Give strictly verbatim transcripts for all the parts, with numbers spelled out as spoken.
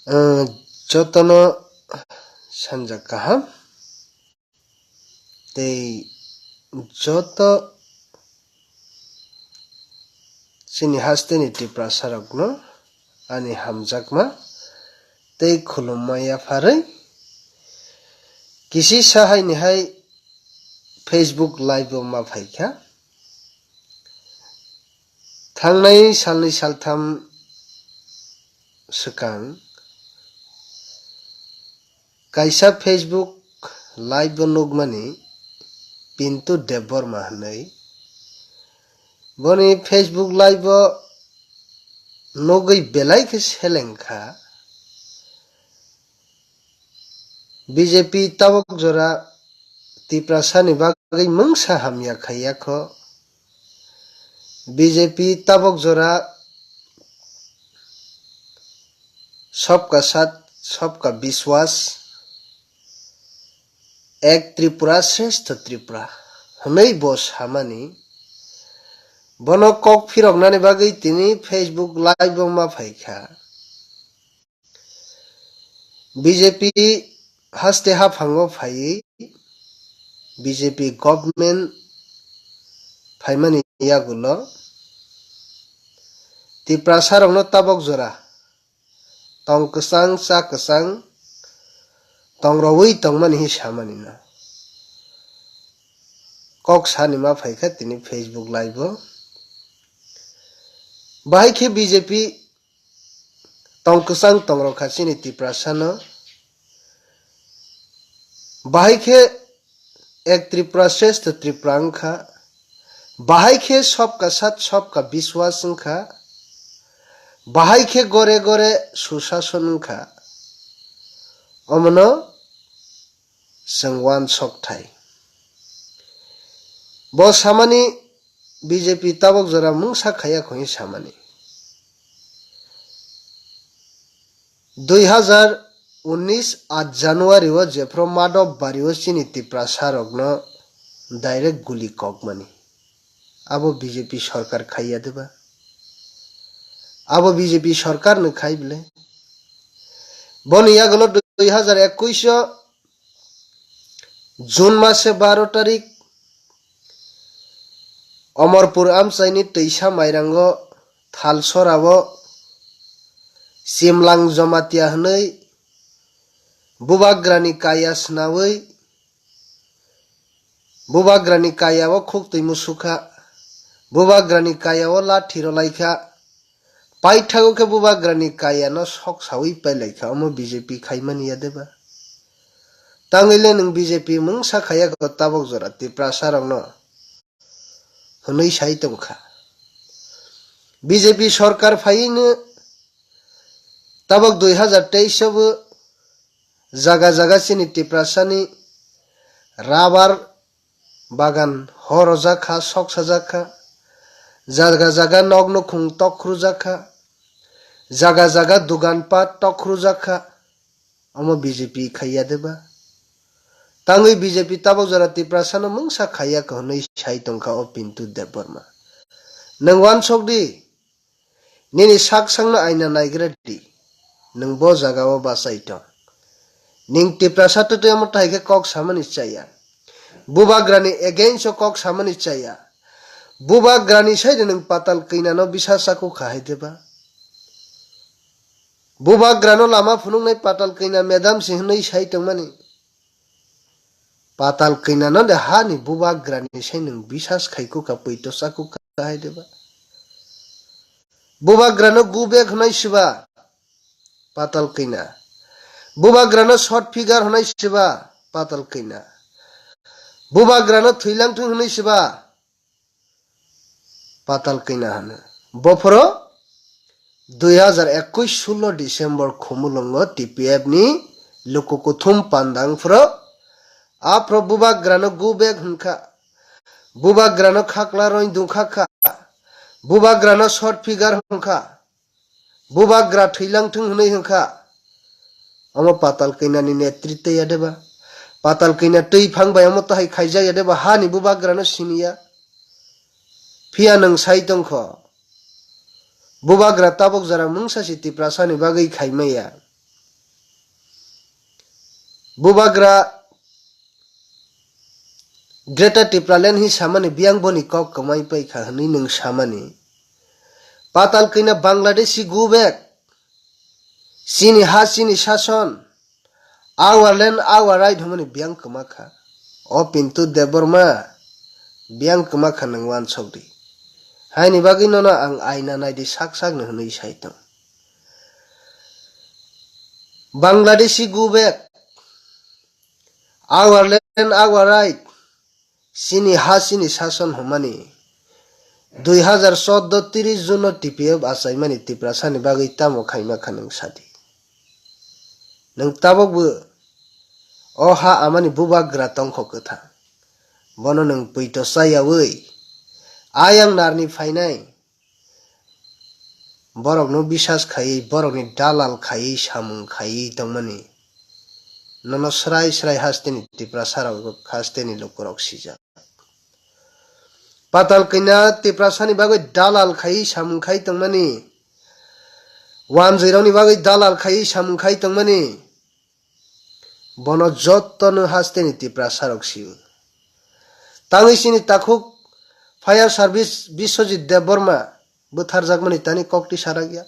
Jotono sanja kaham tei joto chini hasteni Tiprasarokno ani hamjakma tei khulumma yapharwi kisi sahaini hai Facebook live o ma phaikha. Thangnai salnwi saltham swkang kaisa Facebook live o nukmani Pintu Debbarma hwnwi. Boni Facebook live o nugwi belai khe seleng kha. B J P tabok jora Tiprasani bagwi mungsa hamya khaiya kho. B J P tabok jora sabka saath, sabka biswas, ek Tripura, shreshtha Tripura hwnwi bo samani. Bono kok phiroknani bagwi tini Facebook live o ma phaikha. B J P haste haphango phaiwi B J P government phaimani yagulo Tiprasarokno tabok jora tong kwchang cha kwchang tong rowi tongmani hi samani no kok sani ma phaikha tini Facebook live o. Bahai khe B J P tong kwchang tong rokha chini Tiprasano. Bahai khe ek Tripura shreshtha Tripura wngkha. Bahai khe sabka saath sabka biswas wngkha. Bahai khe gore gore susason wngkha. Omono chwng uansuk thai. Bo samani B J P tabok jora mungsa khaiya kho hwnwi samani. Dui hazar unnis at January o jephru Madhab Bari o chini Tiprasa rokno direct guli kokmani. Abo B J P sarkar khaiya deba? Abo B J P sarkar no khai bwle? Boni yagulo dui hazar ekkuish o June mase baro tarik Omorpur amchaini twisa Mairango Thalsorao Chimlang Jamatia hwnwi bubagrani kaya swnawi bubagrani kaya o khuktwi musukha, bubagrani kaya o lathi rwlaikha, paithago khe bubagrani kaya no sok sawi pailaikha, omo B J P khaimani ya deba? Tangwi le nwng B J P mungsa khaiya kho tabok jora Tiprasa rokno hwnwi sai tongkha. B J P sarkar phaiwi no tabok dui hazar teis o bo jaga jaga chini Tiprasani rabar bagan horojak kha, sok sajak kha, jaga jaga nok nukhung tok khrujak kha, jaga jaga dugan pat tok khrujak kha, omo B J P khaiya deba? Tangwi B J P tabok jora Tiprasano mungsa khaiya kho hwnwi sai tongkha o Pintu Debbarma. Nwng uansuk di, nini sak sakno aina naigra di, nwng bo jaga o bachai tong. Ning Tiprasa twtwi omo tai khe kok samani chaya. Bubagrani against o kok samani chaya. Bubagrani side nwng patal kina no bisa chaku kha hai deba? Bubagrano lama phunuknai patal kina madam se hwnwi sai tongmani. Patal kina no de hani bubagrani sai nwng bisas khai kukha, poito cha kukha hai deba? Bubagrano go back hwnai siba? Patal kina. Bubagrano short figure hwnai siba? Patal kina. Bubagrano thwilang thung hwnwi siba? Patal kina hano. Bophoro dui hazar ekkuish sullo December Khumulwngo T P F ni luku kuthum pandang phro. Aphro bubagrano go back hwnkha. Bubagrano khakla roi dungkha kha. Bubagrano short figure hwnkha. Bubagra thwilang thung hwnwi hwnkha. Omo patal kina ni netritya deba? Patal kina twi phang bai omo tahai khaijak ya deba? Hani bubagrano siniya. Phiya nwng sai tongkho. Bubagra tabok jora mungsa si Tiprasa ni bagwi khaimaya. Bubagra Greater Tipraland hi samani biyang boni kok kwmai paikha hwnwi nwng samani. Patal kina Bangladeshi go back. Chini ha chini sason. Our land, our right hwnmani biyang kwmakha. O Pintu Debbarma biyang kwmakha nwng wansok di. Haini bagwi nono ang aina naidi sak sakno hwnwi sai tong. Bangladeshi go back. Our land, our right. Chini ha chini sason hwnmani. Dui hazar chordo tris June no T P F achaimani Tiprasani bagwi tamo khaima kha nwng sadi. Nwng tabok bo o ha amani bubagra tongkho kwthang. Bono nwng puito chayawi. Ayang narni phainai. Borokno bisas khaiwi, borokni dalal khaiwi, samung khaiwi tongmani. Nono srai srai hasteni Tiprasa rok, hasteni lukurok sijak. Patal kina Tiprasani bagwi dalal khaiwi samung khai tongmani. Wanjwirokni bagwi dalal khaiwi samung khai tongmani. Bono jotono hasteni Tiprasa rok sio. Tangwi chini takhuk fire service Biswajit Debbarma bwtharjakmani tani kokti sarakya.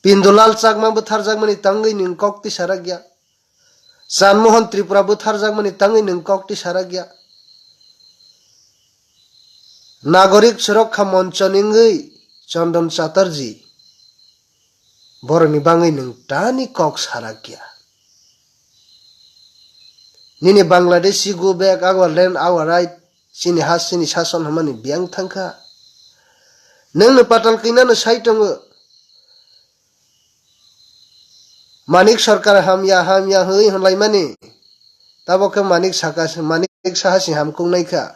Pindulal Chakma bwtharjakmani tangwi nwng kokti sarakya. Chanmohon Tripura bwtharjakmani tangwi nwng kokti sarakya. Nagorik Surakha Moncho ningwi Chandan Chatterjee borokni bangwi nwng tani kok sarakya. Nini Bangladeshi go back, our land, our right, chini ha chini sason hwnmani biyang thangkha. Nwngno patal kinano sai tongo. Manik Sarkar hamya hamya hwnwi hwnlaimani. Tabok khe Manik saka, Manik saha si hamkuk naikha.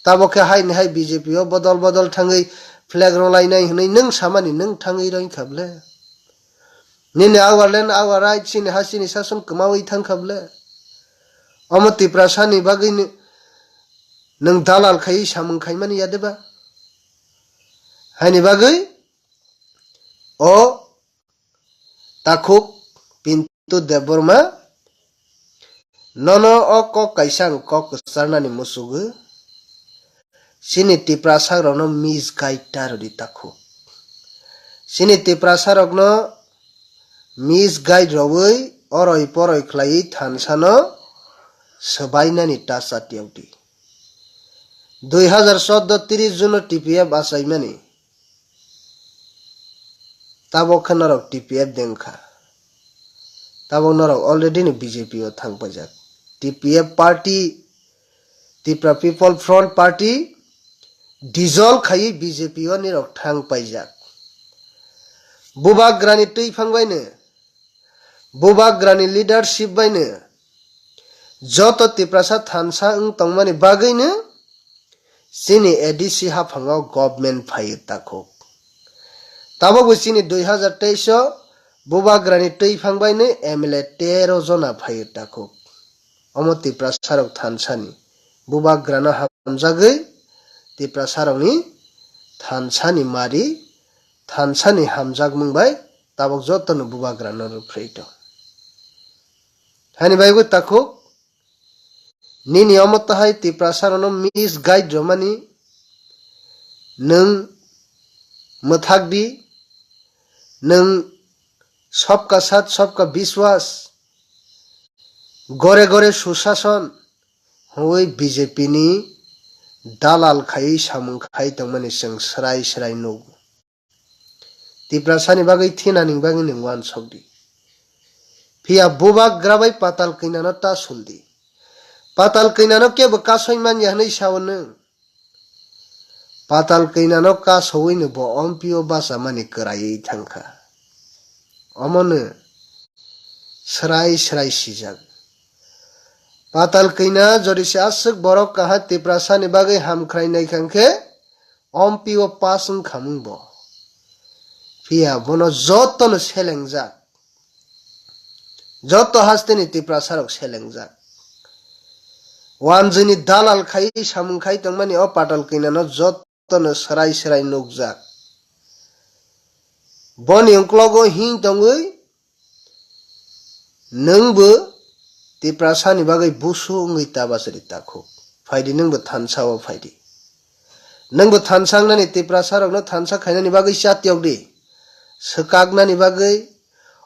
Tabok khe haini hai B J P o bodol bodol thangwi flag rwlainai hwnwi nwng samani nwng thangwi roikha ble. Nini our land, our right, chini ha chini sason kwmawi thangkha ble. Omo Tiprasani bagwi ni-, nwng dalal khaiwi samung khaimani ya deba? Haini bagwi o takhuk Pintu Debbarma nono o kok kaisa ang kok kwcharnani muchugwi. Chini Tiprasa rokno misguide ta rwdi takhuk. Chini Tiprasa rokno misguide rwwi oroi poroi khlaiwi thansano swbainani ta chatiyokdi. Dui hazar chordo tris June no T P F achaimani. Tabok khe norok T P F dengkha. Tabok norok already ni B J P o thang paijak. T P F party, Tipra People Front Party, dissolve khaiwi B J P o nirok thang paijak. Bubagrani twi phang baino, Bubagrani leadership baino, joto Tiprasa thansa wng tongmani bagwino chini A D C haphango government phaiwi takhuk. Tabokbo chini dui hazar teis o Bubagrani twi phang baino M L A tero jona phaiwi takhuk. Omo Tiprasa rok thansani Bubagrano hamjagwi Tiprasa rokni thansani mari, thansani hamjakmung bai tabok jotono Bubagrano rwphrwi tong. Hani bai bo takhuk, nini omo tahai Tiprasa rokno misguide rwmani nwng mwthak di, nwng sabka saath sabka biswas, gore gore susason hwnwi B J P ni dalal khaiwi samung khai tongmani chwng srai srai nugo. Tiprasani bagwi thinani bagwi nwng uansuk di. Phiya Bubagra bai Patal Kanya no ta sul di. Patal Kanya no kebo kasoi man ya hwnwi sao nwng. Patal Kanya no kasowi no bo ompio bachamani kwraiwi thangkha. Omono srai srai sijak. Patal Kanya jodi se aswk borok kaha Tiprasani bagwi hamkhrai naikha hwnkhe, ompio pass wngkhamung bo. Phiya bono jotono selengjak. Joto hasteni Tiprasa rok selengjak. Wanjwini dalal khai samung khai tongmani o Patal Kanya no jotono srai srai nukjak. Boni ungklogo hing tongwi nwngbo Tiprasa ni bagwi busu wngwi ta bachari takhuk. Phaidi nwngbo thansa o phaidi. Nwngbo thansa wngnani Tiprasa rokno thansa khainani bagwi chatiyok di. Swkaknani bagwi,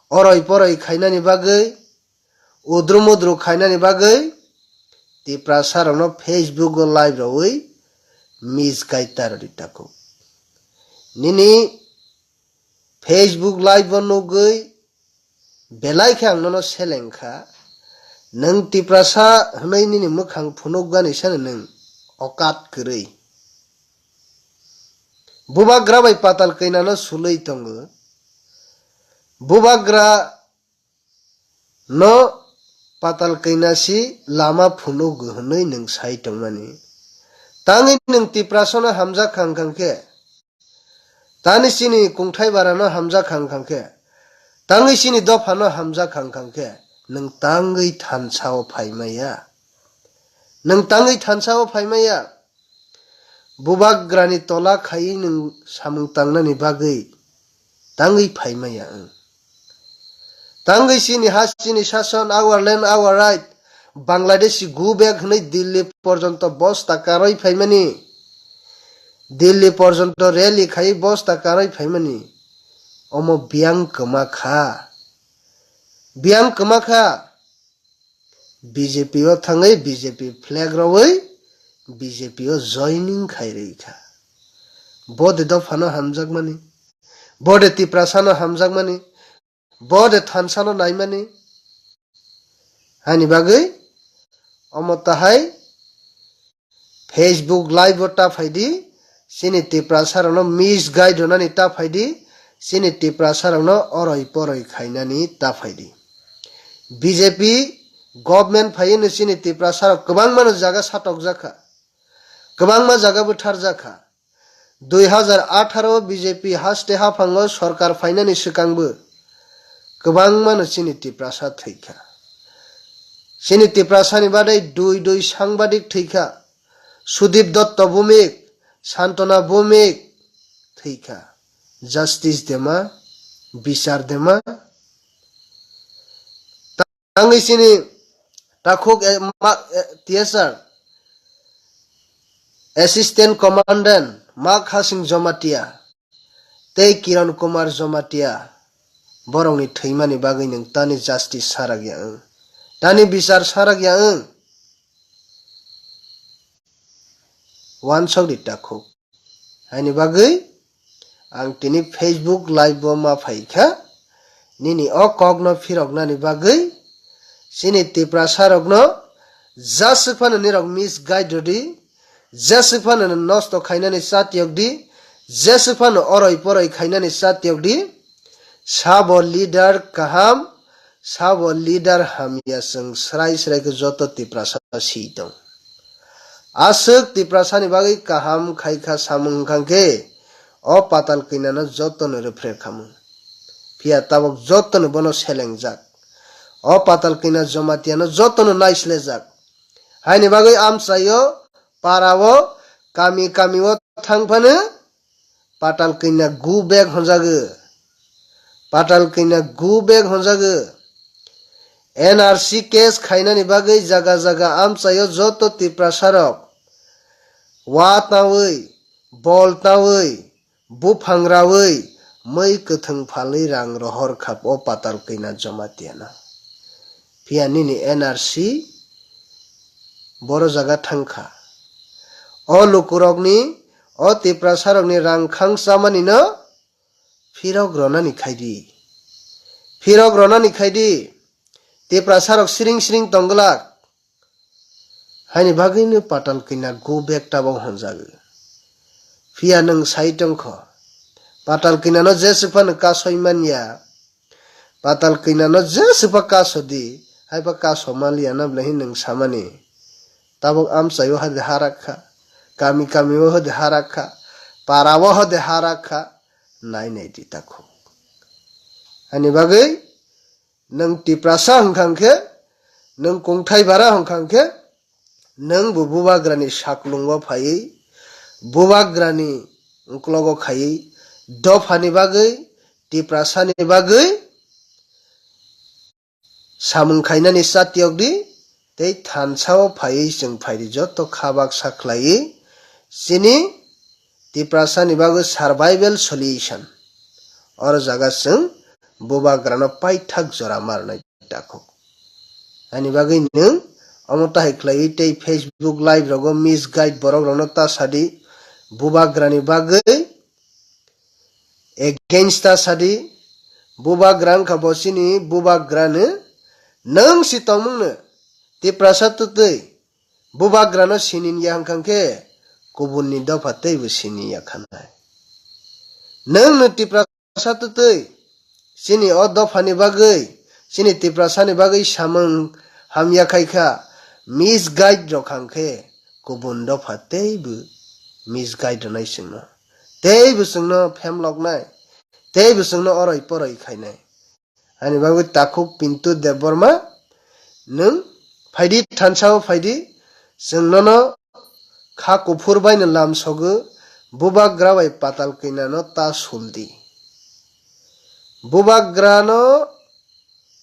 oroi poroi khainani bagwi, udru mudru khainani bagwi Tiprasa rokno Facebook o live rwwi misguide ta rwdi takhuk. Nini Facebook live o nugwi belai khe ang nono seleng kha. Nwng Tiprasa hwnwi nini mwkhang phunukgani sano nwng okat kwrwi. Bubagra bai Patal Kanya no sulwi tongo. Bubagra no Patal Kanya si lama phunugo hwnwi nwng sai tongmani. Tangwi nwng Tiprasa no hamjak kha wngkha khe, tani chini kungthai bara no hamjak kha wngkha khe, tangwi chini dopha no hamjak kha wngkha khe, nwng tangwi thansa o phai maya. Nwng tangwi thansa o phai maya. Bubagrani tola khaiwi nwng samung tangnani bagwi tangwi phai maya wng. Tangwi chini ha, chini sason, our land, our right, Bangladeshi go back hwnwi Delhi porjonto bosta karwi phaimani, Delhi porjonto rally khaiwi bosta karwi phaimani, omo biyang kwma kha, biyang kwma kha. B J P o thangwi B J P flag rwwi B J P o joining khai rwi kha. Bo de dophano hamjakmani, bo de Tiprasano hamjakmani, bo de thansano naimani. Haini bagwi omo tahai Facebook live o ta phaidi, chini Tiprasa rokno misguide rwnani ta phaidi, chini Tiprasa rokno oroi poroi khainani ta phaidi. B J P government phaiwi no chini Tiprasa rok kwbangma no jaga satokjak kha, kwbangma jaga bwtharjak kha. Dui hazar atharo B J P haste haphango sorkar phainani swkangbo kwbangma no chini Tiprasa thwi kha. Chini Tiprasani badai dui dui sangbadik thwi kha. Sudip Dotto Bhumik, Santona Bhumik thwi kha. Justice dema, bichar dema. Tangwi chini takhuk, eh, ma, eh, T S R, Assistant Commandant Mak Hasing Jomatia tei Kiran Kumar Jomatia borokni thwimani bagwi nwng tani justice sarak ya wng, tani bichar sarak ya wng. Wansok di takhuk. Haini bagwi ang tini Facebook live o ma phai kha. Nini o kokno phiroknani bagwi chini Tiprasa rokno jeswk phano nirok misguide rwdi, jeswk phano nosto khainani chatiyok di, jeswk phano oroi poroi khainani chatiyok di. Sabo leader kaham, sabo leader hamya, chwng srai srai khe joto Tiprasa si tong. Aswk Tiprasani bagwi kaham khai kha samung wngkha khe, o Patal Kanya no joto no refer khamu. Phiya tabok joto no bono selengjak. O Patal Kanya Jomatia no joto no naislejak. Haini bagwi amchaio, para o, kami kami o thang phano Patal Kanya go back honjago. Patal Kanya go back honjago. N R C case khainani bagwi jaga jaga amchaio joto Tiprasa rok wa tawi, bol tawi, buphang rawi, mwi kwthwng phalwi rang rohor kha o Patal Kanya Jomatia no. Phiya nini N R C boro jaga thang kha. O lukurokni, o Tiprasarokni rang khang chamani no phirok ronani khai di. Phirok ronani khai di. Tiprasarok siring siring tong glak. Haini bagwino Patal Kanya go back tabok honjago. Phiya nwng sai tongkho. Patal Kanya no jeswk phano kasoi manya. Patal Kanya no jeswk pha kaso di. Hai pha kaso manliya na bwlai hin nwng samani. Tabok amchaio hade harak kha. Kami kamio hade harak kha. Parao hade harak kha. Nai nai di takhuk. Ani bagwi nwng Tiprasa hwnkha khe, nwng kungthai bara hwnkha khe, nwng bo bubagrani saklungo phaiwi, bubagrani uklogo khaiwi, dophani bagwi, Tiprasani bagwi samung khainani chatiyok di, tei thansa o phaiwi chwng phaidi joto kha baksa khlaiwi chini Tiprasa ni bagwi survival solution. Oro jaga chwng bubagrano paithak jora ma rwnai takhuk. Ani bagwi nwng omo tahai khlaiwi tei Facebook live rogo misguide borok rokno ta sadi, bubagrani bagwi against ta sadi, bubagra wngkha bo chini bubagrano nwng si tongmungno Tiprasa twtwi bubagrano siniya hwnkha khe kubunni dopha teibo siniya khanai. Nwng no Tiprasa twtwi chini o dophani bagwi, chini Tiprasani bagwi samung hamya khai kha, misguide rok hwnkhe kubun dopha teibo misguide rwnai chwngno. Teibo chwngno phemloknai, teibo chwngno oroi poroi khainai. Ani bagwi takhuk Pintu Debbarma, nwng phaidi thansa o phaidi, chwng nono kha kuphur baino lamsogo, bubagra bai patal kwnano ta suldi. Bubagrano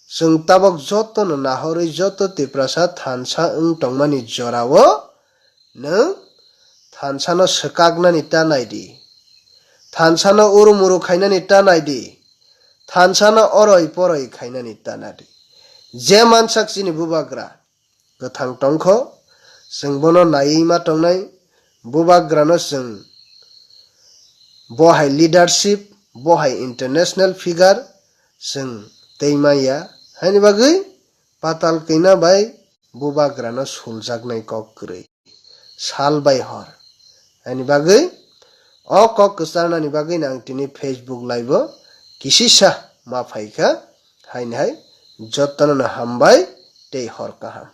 chwng tabok jotono nahorwi joto Tiprasa thansa wng tongmani jorao nwng thansano swkaknani ta naidi, thansano urumuru khainani ta naidi, thansano oroi poroi khainani ta naidi. Je mansak chini bubagra kwthang tongkho, chwng bono naiwi ma tongnai, bubagrano chwng bo hai leadership, bo hai international figure chwng tei manya, haini bagwi patal kina bai bubagrano suljaknai kok kwrwi. Sal bai hor. Ani bagwi o kok kwcharnani bagwi no ang tini Facebook live o kisisa ma phaikha, haini hai jotono no hambai tei hor kaham.